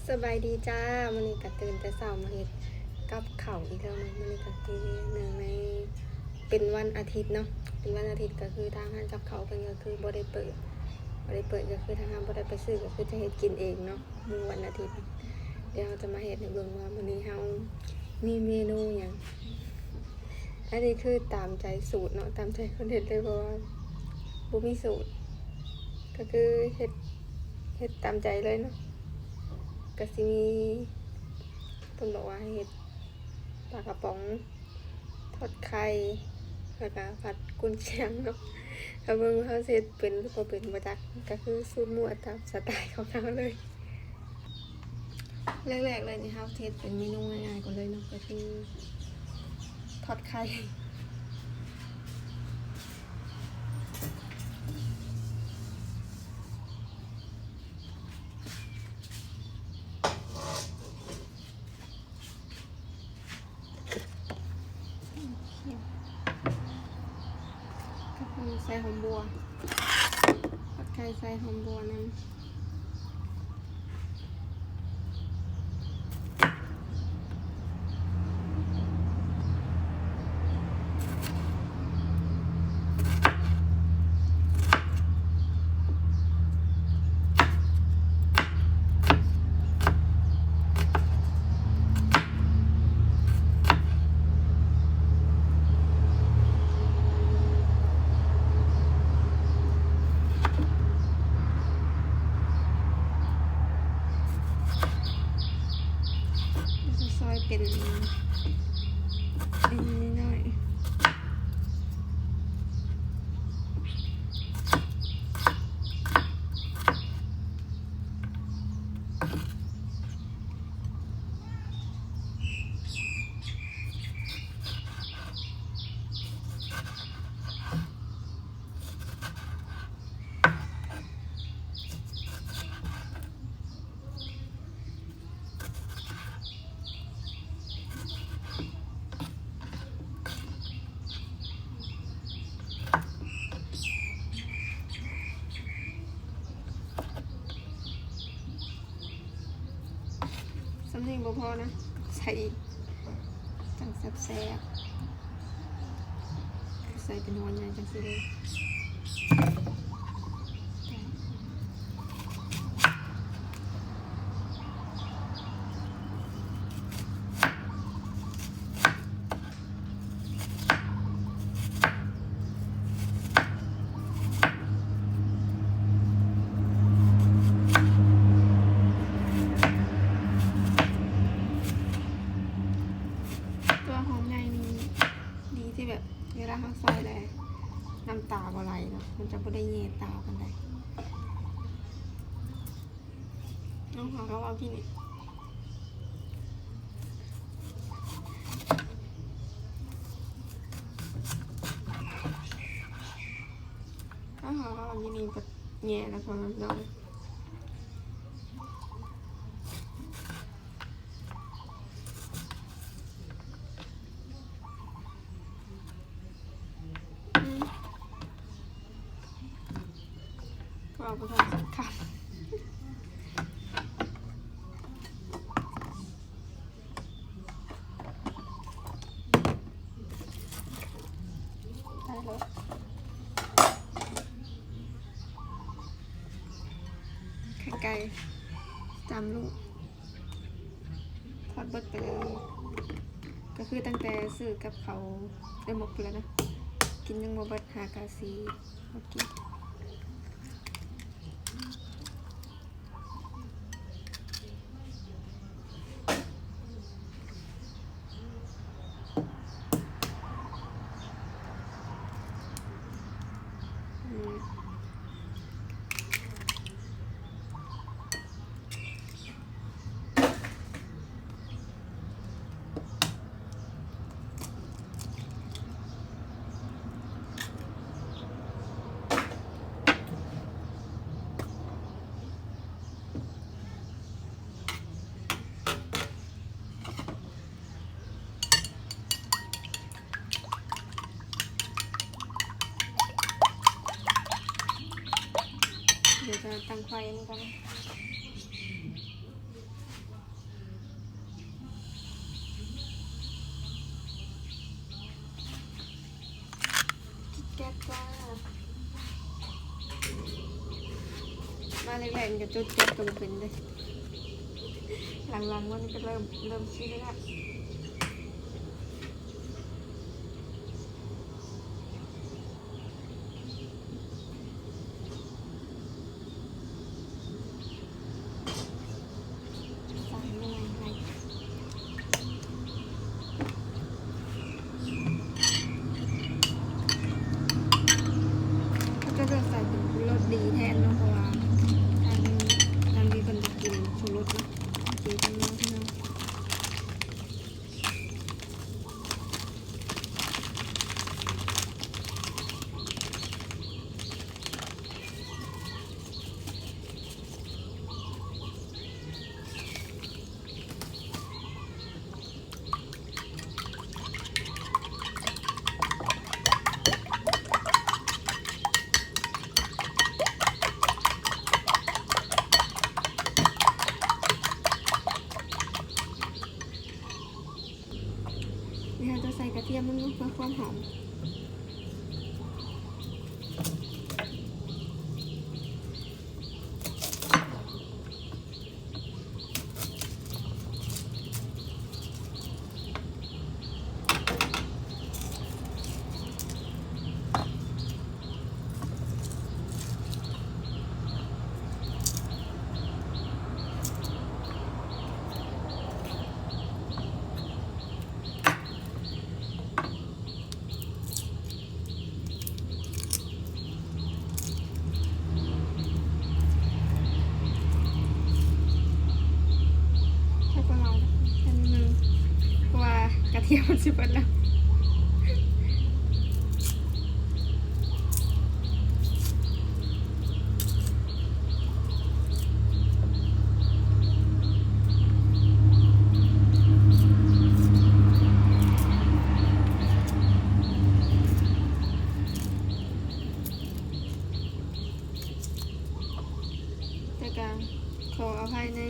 ສະບາຍດີຈ້າ ມື້ນີ້ກະຕື່ນແຕ່ເຊົ້າມາເຮັດກັບເຂົ້າອີກແລ້ວເນາະ. ມື້ນີ້ກະຄືເນື່ອງໃນເປັນວັນອາທິດເນາະ ເປັນວັນອາທິດ ກະຄືທາງຮ້ານກັບເຂົ້າເພິ່ນກະຄືບໍ່ໄດ້ເປີດ ບໍ່ໄດ້ເປີດ ກະຄືທາງຮ້ານບໍ່ໄດ້ໄປຊື້ ກະຄືຈະເຮັດກິນເອງເນາະ ມື້ວັນອາທິດ. ດຽວເຮົາຈະມາເຮັດໃຫ້ເບິ່ງວ່າມື້ນີ້ເຮົາມີເມນູຫຍັງ. ອັນນີ້ຄືຕາມໃຈສູດເນາະ ຕາມໃຈຄົນເຮັດເລີຍ ເພາະວ່າບໍ່ມີສູດ ກະຄືເຮັດ ເຮັດຕາມໃຈເລີຍເນາະ. ກະຊິມີ ເພິ່ນບອກວ່າໃຫ້ເຮັດປາກະປ໋ອງ ທອດໄຂ່ ແລ້ວກະຜັດກຸນຊຽງເນາະ. ຖ້າເບິ່ງວ່າເຮົາຊິເຮັດເປັນຫຼືບໍ່ເປັນບໍ່ຈັກ ກະຄືສູດມົ້ວຕາມສະໄຕຂອງເຮົາເລີຍ. ແລກໆເລີຍນີ້ ເຮົາເຮັດເປັນເມນູງ່າຍໆກ່ອນເລີຍເນາະ ກະຄືທອດໄຂ່. ກະຄືໃສ່ຫອມບົ່ວ ທອດໄຂ່ໃສ່ຫອມບົ່ວນຳ. ຊອຍເປັນນ້ອຍໆ. ສ່ຳນີ້ບໍ່ພໍນະ ໃສ່ອີກ ຈັ່ງແຊບໆ. ໃສ່ເປັນຫົວໃຫຍ່ຈັ່ງຊີ້ເລີຍ. ຕົວຫອມໃຫຍ່ນີ້ ດີທີ່ແບບເວລາເຮົາຊອຍແລ້ວນ້ຳຕາບໍ່ໄຫຼເນາະ ມັນຈະບໍ່ໄດ້ແຍງຕາປານໃດ. ນ້ອງຫາກໍເວົ້າທີ່ນີ້ ນ້ອງຫາກໍເວົ້າທີ່ນີ້ກໍແຍງແລ້ວ ເທົ່ານັ້ນເນາະ. ເວົ້າບໍ່ທັນສັກຄຳ. ໄດ້ແລ້ວ ໄຂ່ໄກ່ສາມລູກ. ທອດເບິດໄປເລີຍ ກໍຄືຕັ້ງແຕ່ຊື້ກັບເຂົ້າໄດ້ໝົດພຸ້ນແຫຼະນະ ກິນຍັງບໍ່ເບິດ ຫາກະຊິເອົາກິນ. ດຽວຈະຕັ້ງໄຟອັນນີ້ກ່ອນ. ແປ້ງກໍຈົດຈັດກໍບໍ່ເປັນເດ້. ຫຼັງໆມານີ້ກໍເລີ່ມ ເລີ່ມຊິນແລ້ວ. ເຂົາເຈົ້າຈະໃສ່ເປັນລົດດີແທນເນາະ ເພາະວ່າທາງ ທາງນີ້ເພິ່ນບໍ່ກິນຊູລົດເນາະ ກິນແຕ່ນວນເທົ່ານັ້ນ. ນີ້ເຮົາຈະໃສ່ກະທຽມລົງເນາະ ເພື່ອຄວາມຫອມ. ໃສ່ບໍ່ຫຼາຍດອກ ໃສ່ໜ້ອຍໜຶ່ງ ເພາະວ່າກະທຽມມັນຊິເບິດແລ້ວ. ແຕ່ກະຂໍອະໄພໃນ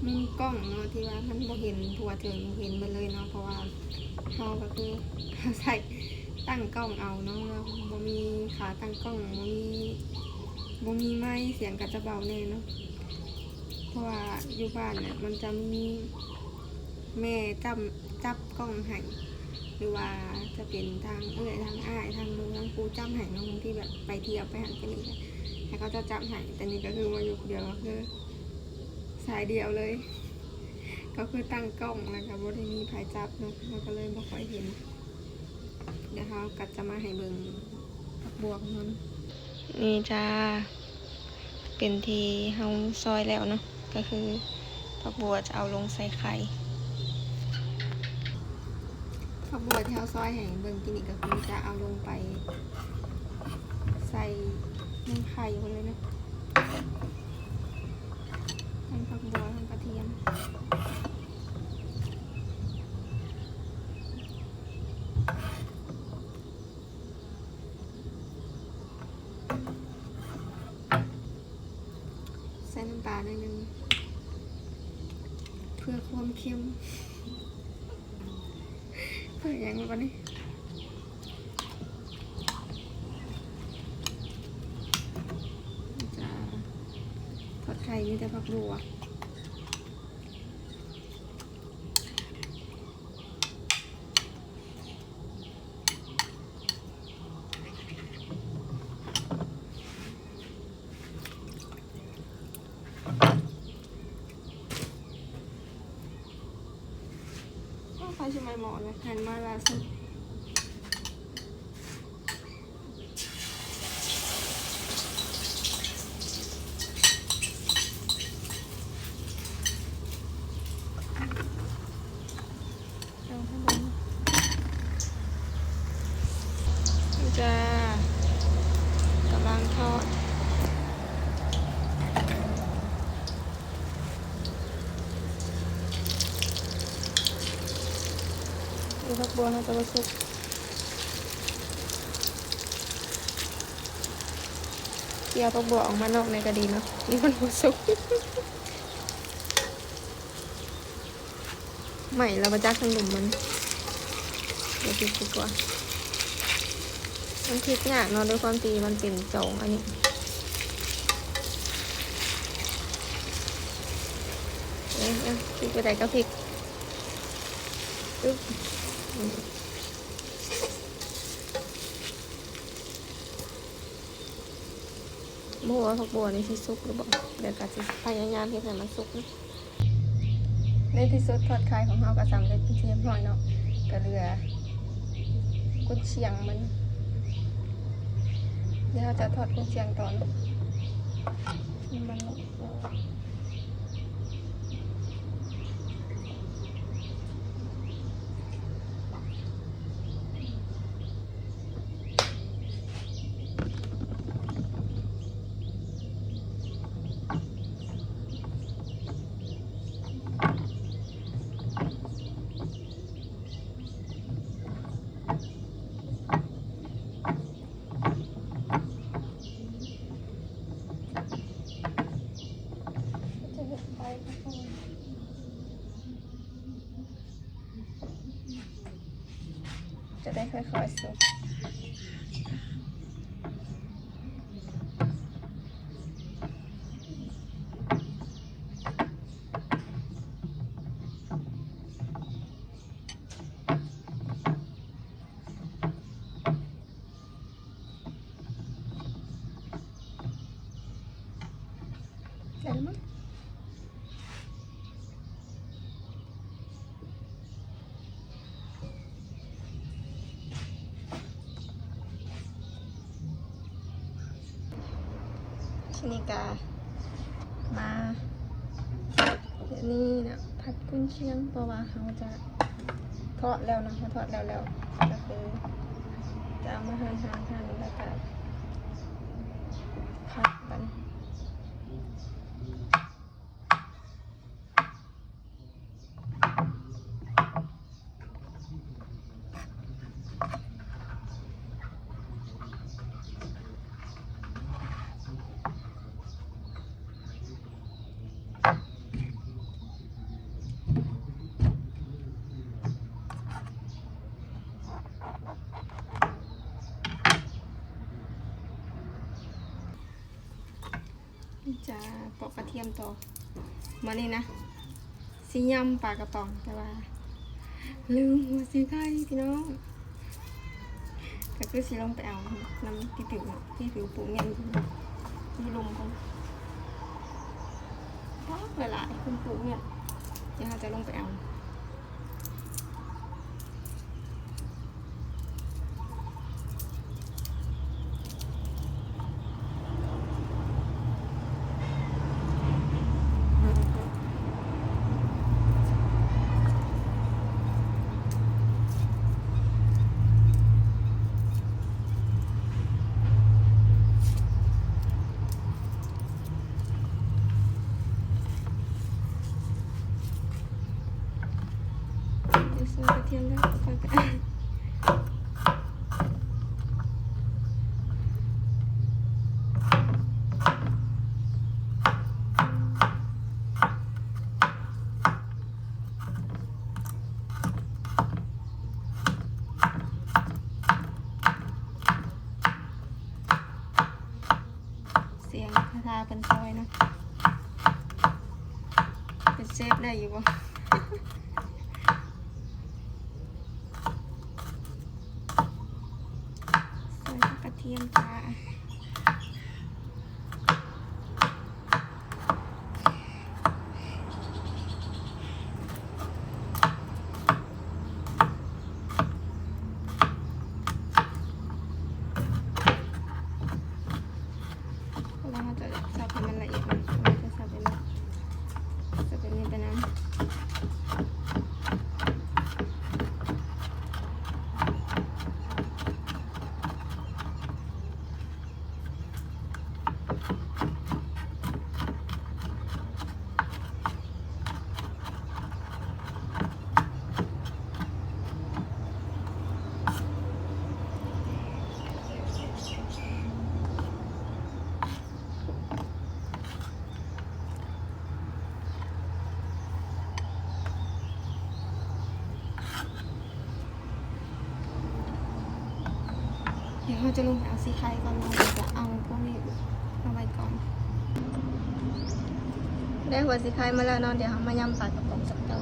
ມຸມກ້ອງເນາະ ທີ່ວ່າມັນບໍ່ເຫັນທົ່ວເຖິງ ເຫັນເບິດເລີຍເນາະ ເພາະວ່າເຮົາກໍຄືເຮົາໃຊ້ຕັ້ງກ້ອງເອົາເນາະ ບໍ່ມີຂາຕັ້ງກ້ອງ ບໍ່ມີ ບໍ່ມີໄມ ສຽງກໍຈະເບົາແດ່ເນາະ ເພາະວ່າຢູ່ບ້ານນະ ມັນຈະມີແມ່ຈ້ຳ ຈັບກ້ອງໃຫ້ ຫຼືວ່າຈະເປັນທາງເອື້ອຍ ທາງອ້າຍ ທາງໝູ່ ທາງຄູ່ຈັບໃຫ້ເນາະ ບາງທີແບບໄປທ່ຽວໄປຫັ້ນໄປນີ້ ໃຫ້ເຂົາເຈົ້າຈັບໃຫ້ ແຕ່ນີ້ກໍຄືມາຢູ່ຜູ້ດຽວ ກໍຄືສາຍດຽວເລີຍ ກໍຄືຕັ້ງກ້ອງ ແລ້ວກໍບໍ່ໄດ້ມີໃຜຈັບເນາະ ເຮົາກໍເລີຍບໍ່ຄ່ອຍເຫັນ. ດຽວເຮົາກໍຈະມາໃຫ້ເບິ່ງຜັກບົ່ວຂອງເຮົາເນາະ. ນີ້ຈ້າ ເປັນທີ່ເຮົາຊອຍແລ້ວເນາະ ກໍຄືຜັກບົ່ວຈະເອົາລົງໃສ່ໄຂ່. ຜັກບົ່ວທີ່ເຮົາຊອຍໃຫ້ເບິ່ງກີ້ນີ້ ກໍຄືຈະເອົາລົງໄປໃສ່ໃນໄຂ່ໝົດເລີຍເນາະ ທັງຜັກບົ່ວ ທັງກະທຽມ. ໃສ່ນ້ຳປາໜ້ອຍໜຶ່ງ ເພື່ອຄວາມເຄັມ. ເພື່ອຫຍັງລະບາດນີ້? ຈະທອດໄຂ່ມີແຕ່ຜັກບົ່ວ. ອ້າວ ໄຟຊິໄໝ້ໝໍ້ເລີຍ ຫັນມາລ່າສຸດ. ເອົາໃຫ້ເບິ່ງ ນີ້ຈ້າ ກຳລັງທອດ ນີ້ ຜັກບົ່ວເຮົາຈະບໍ່ສຸກ ເອົາຜັກບົ່ວອອກມານອກແດ່ກໍດີເນາະ ນີ້ມັນບໍ່ສຸກ. ໄໝ້ລະບໍ່ຈັກທາງລຸ່ມມັນ ດຽວປິດດີກວ່າ ມັນພລິກຍາກເນາະ ດ້ວຍຄວາມທີ່ມັນເປັນຈອງອັນນີ້. ເອີ ເອີ ຊິໄປໃສ່ກັບພິກ. ອຶບ ບໍ່ຮູ້ວ່າຜັກບົວນີ້ຊິສຸກຫຼືບໍ່, ດຽວກໍຊິພະຍາຍາມເຮັດໃຫ້ມັນສຸກນະ. ໃນທີ່ສຸດທອດໄຂ່ຂອງເຮົາກໍສຳເລັດເປັນທີ່ຮຽບຮ້ອຍເນາະ, ກໍເຫຼືອກຸນຊຽງມັນ. ດຽວເຮົາຈະທອດກຸນຊຽງຕອນນ້ຳມັນ ຈະໄດ້ຄ່ອຍໆສຸກ. ໄດ້ແລ້ວມັ້ງ. ທີນີ້ກະມາ ອັນນີ້ນະ ຜັດກຸນຊຽງ ເພາະວ່າເຮົາຈະທອດແລ້ວເນາະ, ເຮົາທອດແລ້ວ ແລ້ວກໍຄືຈະເອົາມາຫັ່ນໆໆ ແລ້ວກໍຜັດມັນ. ຈະປອກກະທຽມຕໍ່. ມື້ນີ້ນະ ຊິຍຳປາກະປ໋ອງ ແຕ່ວ່າລືມວ່າຊິໄດ້ພີ່ນ້ອງ, ກໍຄືຊິລົງໄປເອົານຳຕິວໆເນາະ, ຕິວໆປູກຫຍ້ຽງຢູ່ລຸ່ມພຸ້ນ. ປາກຫຼາຍໆ ເພິ່ນປູກຫຍ້ຽງ, ດຽວເຮົາຈະລົງໄປເອົາ. ໃສ່ກະທຽມແລ້ວ ສຽງທ່າເພິ່ນຊອຍເນາະ ເປັນເຊຟໄດ້ຢູ່ບໍ່? ໃສ່ກະທຽມຈ້າ. ເພາະວ່າເຮົາຈະສັບໃຫ້ມັນລະອຽດເນາະ, ເຮົາຈະສັບໄປເລີຍ ສັບແບບນີ້ໄປນຳ. ດຽວເຮົາຈະລົງໄປເອົາຊີ້ໄຄກ່ອນເນາະ, ດຽວຈະເອົາພວກນີ້ມາໄວ້ກ່ອນ. ຄື ແລ້ວຫົວສີໄຄມາແລ້ວເນາະ, ດຽວເຮົາມາຍຳປາກະປ໋ອງສອງໂຕ.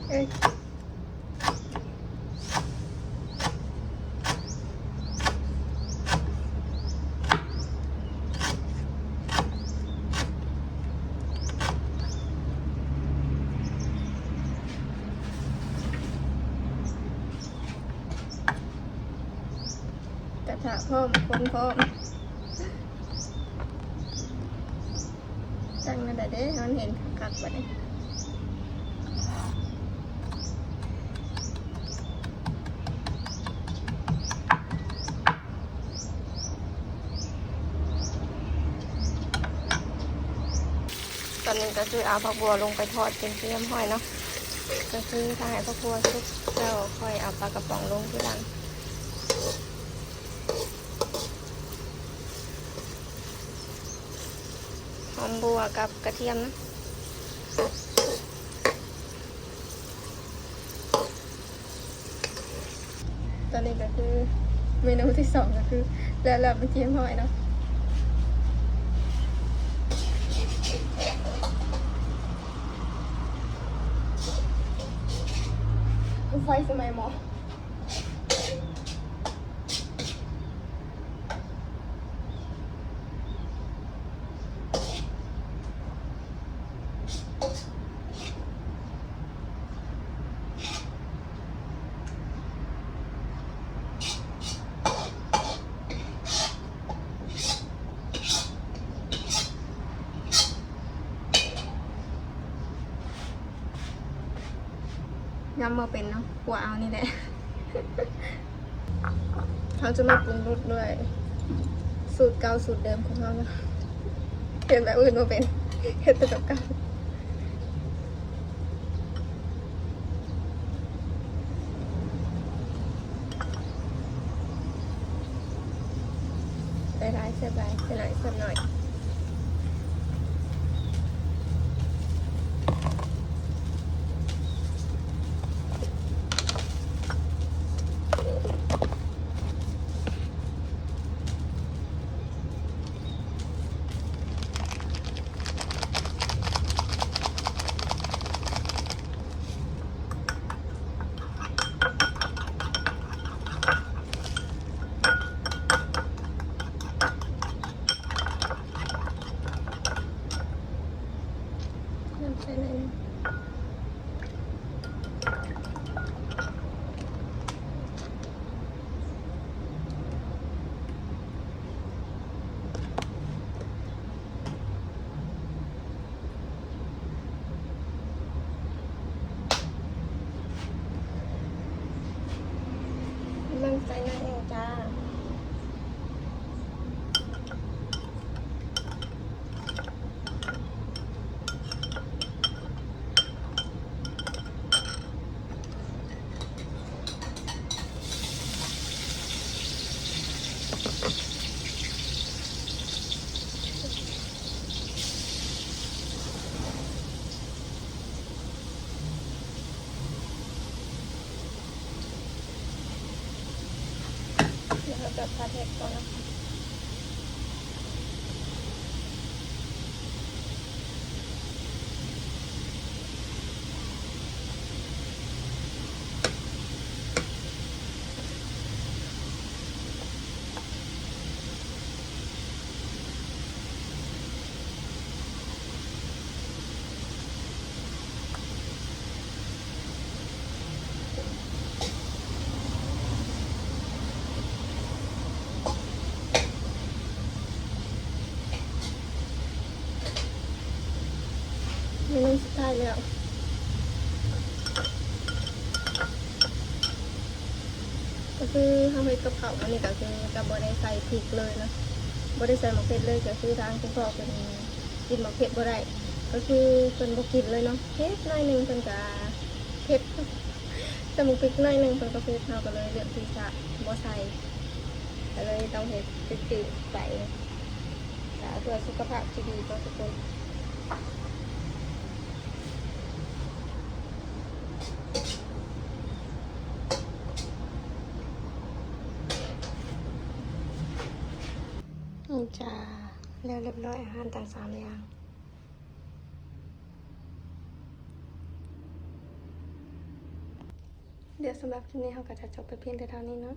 ເອີຍ ກະທະພ້ອມ ຄົນພ້ອມ. ຕັ້ງນັ້ນແຫຼະເດ້ ໃຫ້ມັນເຫັນຄັກໆ ບາດນີ້. ຕອນນີ້ກະຄືເອົາຜັກບົ່ວລົງໄປທອດເປັນທີ່ຮຽບຮ້ອຍເນາະ, ກະຄືຖ້າໃຫ້ຜັກບົ່ວສຸກແລ້ວ ຄ່ອຍເອົາປາກະປ໋ອງລົງທີຫຼັງ. ຫອມບົ່ວກັບກະທຽມນະ. ຕອນນີ້ກະຄືເມນູທີສອງກະຄືແລ້ວ ແລ້ວເປັນທີ່ຮຽບຮ້ອຍເນາະ. ໄຟສະໄໝໝໍ. ຍຳບໍ່ເປັນເນາະ ຂົ້ວເອົານີ້ແຫຼະ. ເຮົາຈະມາປຸງລົດດ້ວຍສູດເກົ່າສູດເດີມຂອງເຮົາເນາະ, ເຮັດແບບອື່ນບໍ່ເປັນ ເຮັດແຕ່ແບບເກົ່າ. ໃສ່ຫຼາຍແຊບຫຼາຍ ໃສ່ໜ້ອຍແຊບໜ້ອຍ. ນ້ຳໃສ່ໜ້ອຍໜຶ່ງ. ນ້ຳໃສ່ໜ້ອຍໜຶ່ງຈ້າ. ດຽວເຮົາຈະຜັດເຫັດກ່ອນເນາະ. ເມນູສຸດທ້າຍແລ້ວ ກະຄືເຮົາເຮັດກັບເຂົ້າອັນນີ້ ກະຄືຈະບໍ່ໄດ້ໃສ່ພິກເລີຍເນາະ, ບໍ່ໄດ້ໃສ່ໝາກເຜັດເລີຍ. ກະຄືທາງຄຸນພໍ່ເພິ່ນກິນໝາກເຜັດບໍ່ໄດ້ ກະຄືເພິ່ນບໍ່ກິນເລີຍເນາະ, ເຜັດໜ້ອຍໜຶ່ງເພິ່ນກະ ເຜັດ ໃສ່ໝາກພິກໜ້ອຍໜຶ່ງ ເພິ່ນກໍເຜັດ ເຮົາກໍເລີຍເລືອກທີ່ຈະບໍ່ໃສ່ ກໍເລີຍຕ້ອງເຮັດຈືດໆໄປ ກໍເພື່ອສຸຂະພາບທີ່ດີເນາະທຸກຄົນ. ນີ້ຈ້າ ແລ້ວຮຽບຮ້ອຍອາຫານທັງສາມຢ່າງ. ດຽວສຳລັບຄລິບນີ້ເຮົາກໍຈະຈົບໄປພຽງແຕ່ເທົ່ານີ້ເນາະ.